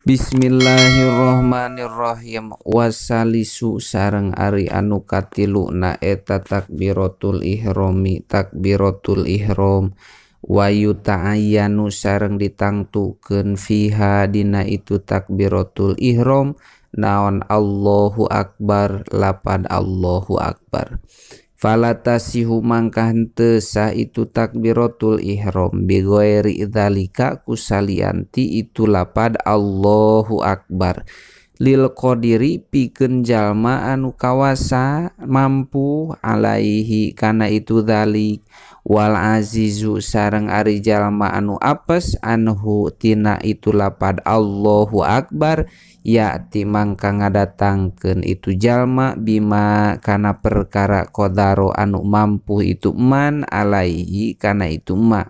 Bismillahirrahmanirrahim. Wasalisu sareng ari anu katiluna eta takbiratul ihrami takbiratul ihram wa yuta'ayyanu sareng ditangtukeun fiha dina itu takbiratul ihram naon Allahu akbar lapad Allahu akbar. Falatasihu mangka henteu sah itu takbiratul ihram bi ghairi dzalika kusalianti itu lapad Allahu akbar lil qadiri pikeun jalma anu kawasa mampu alaihi kana itu dzalik wal azizu sareng ari jalma anu apes anhu tina itu lapad Allahu akbar ya'ti mangka ngadatangkeun itu jalma bima kana perkara qadaro anu mampu itu man alaihi kana itu ma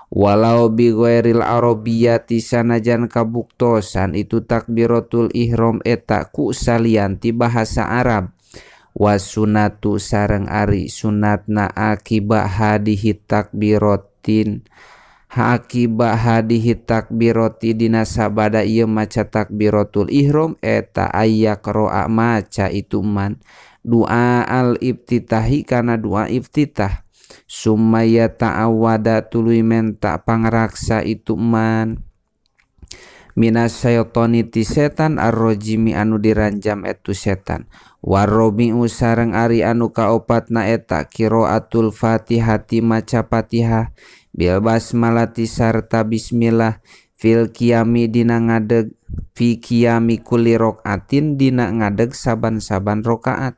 walau bi ghairil arabiyati sanajan kabuktosan itu takbiratul ihram eta ku salianti bahasa Arab wasunatu sareng ari sunatna akiba hadihi takbiratin akiba hadihi takbirati dina sabada ieu maca takbiratul ihram eta aya qira'a maca itu man doa al iftitahi kana doa iftitah summa yata'awwada tuluy menta pangraksa itu man minasyaitoni ti setan arrojimi anu diranjam etu setan warrobi'u sareng ari anu kaopatna eta qiraatul fatihati maca fatihah bil basmalati sarta bismillah fil qiyami dina ngadeg fi qiyami kulli rokaatin dina ngadeg saban-saban rokaat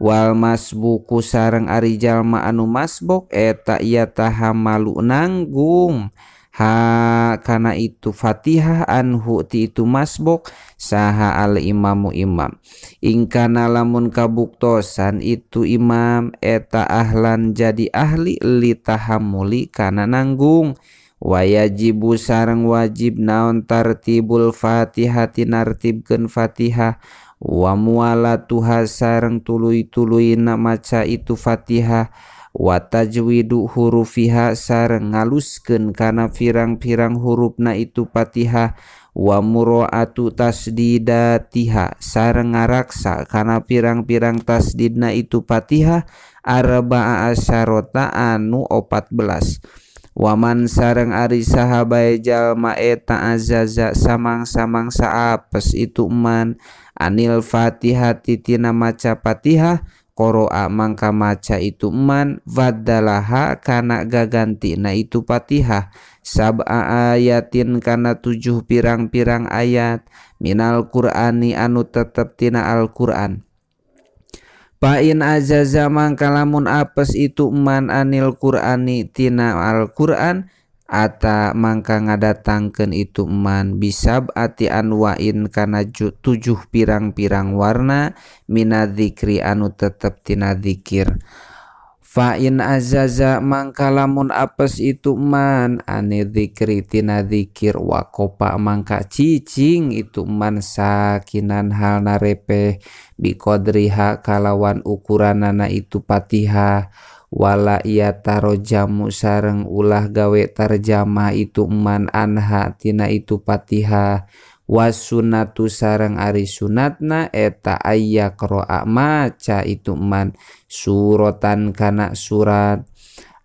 wal masbuku sareng ari jalma anu masbuk eta ieu tahamalu nanggung ha kana itu fatihah anhu ti itu masbuk saha al imamu imam ingkana lamun kabuktosan itu imam eta ahlan jadi ahli li tahammuli kana nanggung wajibu sareng wajib naon tartibul fatihati nartibkeun fatihah wa muwalatuha sareng tuluy-tuluyna maca itu fatihah wa tajwidu hurufiha sareng ngaluskeun kana pirang-pirang hurufna itu fatihah wa muraatu tasdidatiha sareng ngaraksa kana pirang-pirang tasdidna itu fatihah arba'a asyarata anu 14 waman sareng ari saha bae jalma eta azaza samang-samangsa apes itu man anil fatihati tina maca fatihah qoro'a mangka maca itu man waddalaha kana gagantina itu fatihah sab'a ayatin kana 7 pirang-pirang ayat minal qur'ani anu tetep tina Al-Qur'an. Fa in azaza mangka lamun apes itu man anil qur'ani tina Al-Qur'an ata mangka ngadatangkeun itu man bisab ati anwain kana 7 pirang-pirang warna minadzikri anu tetep tina zikir. Fa in azaza mangka lamun apes itu man ane zikri tina zikir wakopa mangka cicing itu man sakinan halna repeh biqadriha kalawan ukuranana itu fatihah wala iya tarojamu sareng ulah gawe tarjamah itu man anha tina itu fatihah wasunatu sareng ari sunatna eta aya qira'a maca itu man suratan kana surat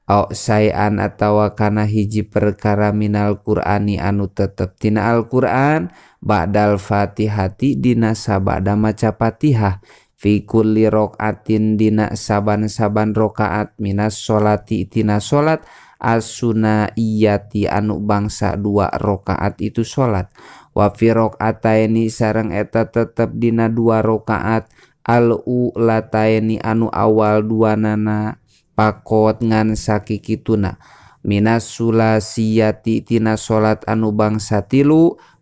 au sayan atawa kana hiji perkara minal qur'ani anu tetep tina Al-Qur'an ba'dal fatihati dina sabada maca fatihah fi kulli rokaatin dina saban-saban rokaat minas sholati tina salat as-sunaiyati anu bangsa 2 rokaat itu salat wa fi rakaataini sareng eta tetep dina 2 rokaat al-ulataini anu awal duanana pakot ngan sakikituna minas sulasiyati tina salat anu bangsa 3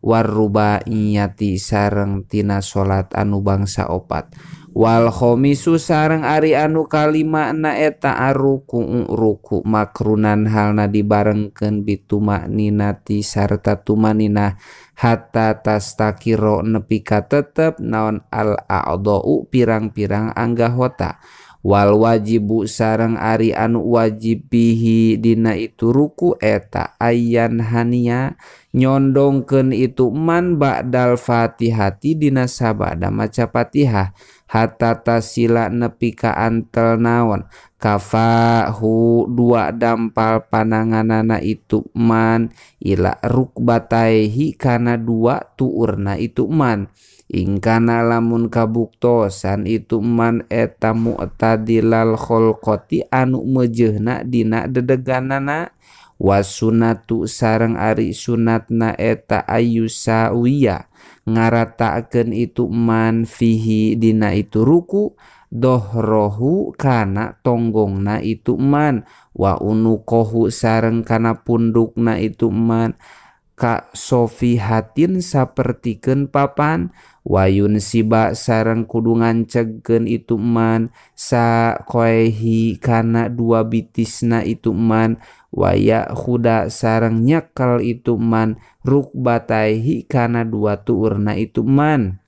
warrubaiyati sareng tina salat anu bangsa 4 wal khomisu sareng ari anu kalima na eta arruku ruku makrunan halna dibarengkeun bitumakninati sarta tumanina hatta tastakiro nepi ka tetep naon al a'dha'u pirang-pirang anggahota Wal wajibu sareng ari anu wajib bihi dina itu ruku eta ayan hania nyondongkeun itu man ba'dal fatihati dina sabada maca Fatihah hatta tasila nepi ka antel naon kafahu dua dampal pananganana itu man ila rukbataihi kana dua tuurna itu man. Ingkana lamun kabuktosan itu man eta mu'tadilal kholqati anu meujeuhna dina dedeganana wasunatu sareng ari sunatna eta ayusawiya ngaratakeun itu man fihi dina itu ruku dohrohu kana tonggongna itu man wa unuqohu sareng kana pundukna itu man ka sofihatin sapertikeun papan wayun siba sareng kudu ngancegkeun itu man sa koehi kana dua bitisna itu man waya khuda sareng nyekel itu man rukbataihi kana dua tuurna itu man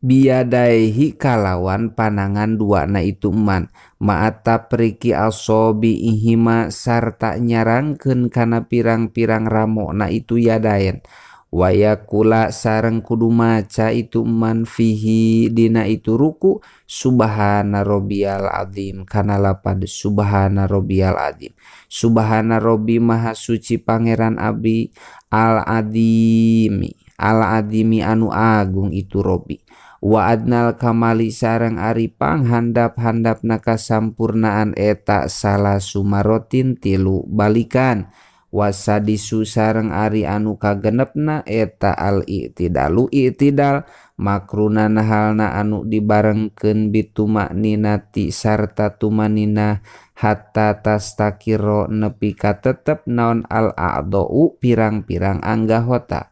biadaihi kalawan panangan duana itu man ma'ata priki asobi ihima sarta nyarangkeun kana pirang-pirang ramona itu yadaen wayakula sareng kudu maca itu man fihi dina itu ruku subhana rabbiyal azim kana lapad subhana rabbiyal azim subhana rabbi maha suci pangeran abdi al adimi al adimi anu agung itu robbi wa adnal kamali sareng ari panghandap-handapna kasampurnaan eta salah sumarotin tilu balikan wasadisu sareng ari anu kagenepna eta al i'tidalu i'tidal makrunan halna anu dibarengkeun bitumakninati sarta tumanina hatta tastakiro nepi ka tetep naon al a'dau pirang-pirang anggahota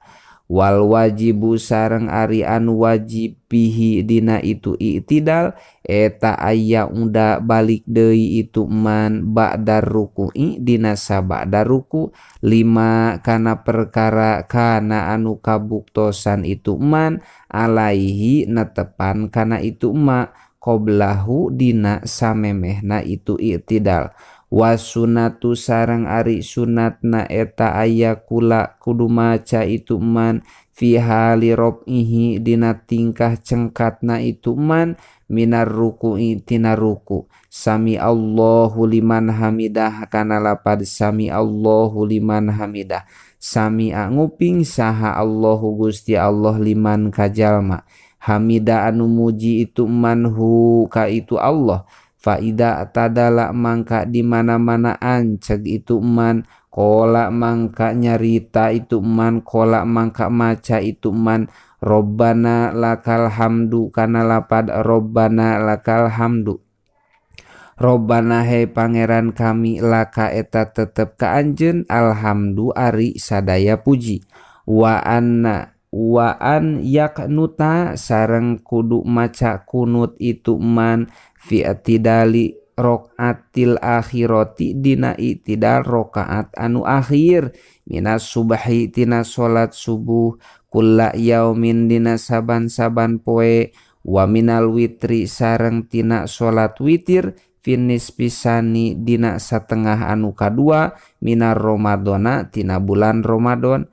wal wajibu sareng ari anu wajib bihi dina itu i'tidal eta aya unda balik deui itu man ba'dar ruku'i dina sabada ruku lima kana perkara kana anu kabuktosan itu man alaihi netepan kana itu ma qoblahu dina samemehna itu i'tidal wasunatu sareng ari sunatna eta aya kula kudu maca itu man fi hali rob'ihi dina tingkah cengkatna itu man minar ruku'i tina ruku sami Allahu liman hamidah kana lapad sami Allahu liman hamidah sami nguping saha Allahu Gusti Allah liman kajalma hamida anu muji itu man hu ka itu Allah faida tadala mangka di mana-mana anceg itu man kola mangka nyarita itu man kola mangka maca itu man robbana lakal hamdu kana lapad robbana lakal hamdu robbana he pangeran kami laka eta tetep ka anjeun alhamdu ari sadaya puji wa anna wa an yaknuta sareng kudu maca kunut itu man fi i'tidali rokaatil akhirati dina i'tidal rokaat anu akhir minas subhi tina salat subuh kulla yaumin dina saban-saban poe wa minal witri sareng tina salat witir finis pisani dina satengah anu kadua minar Ramadona tina bulan Ramadan.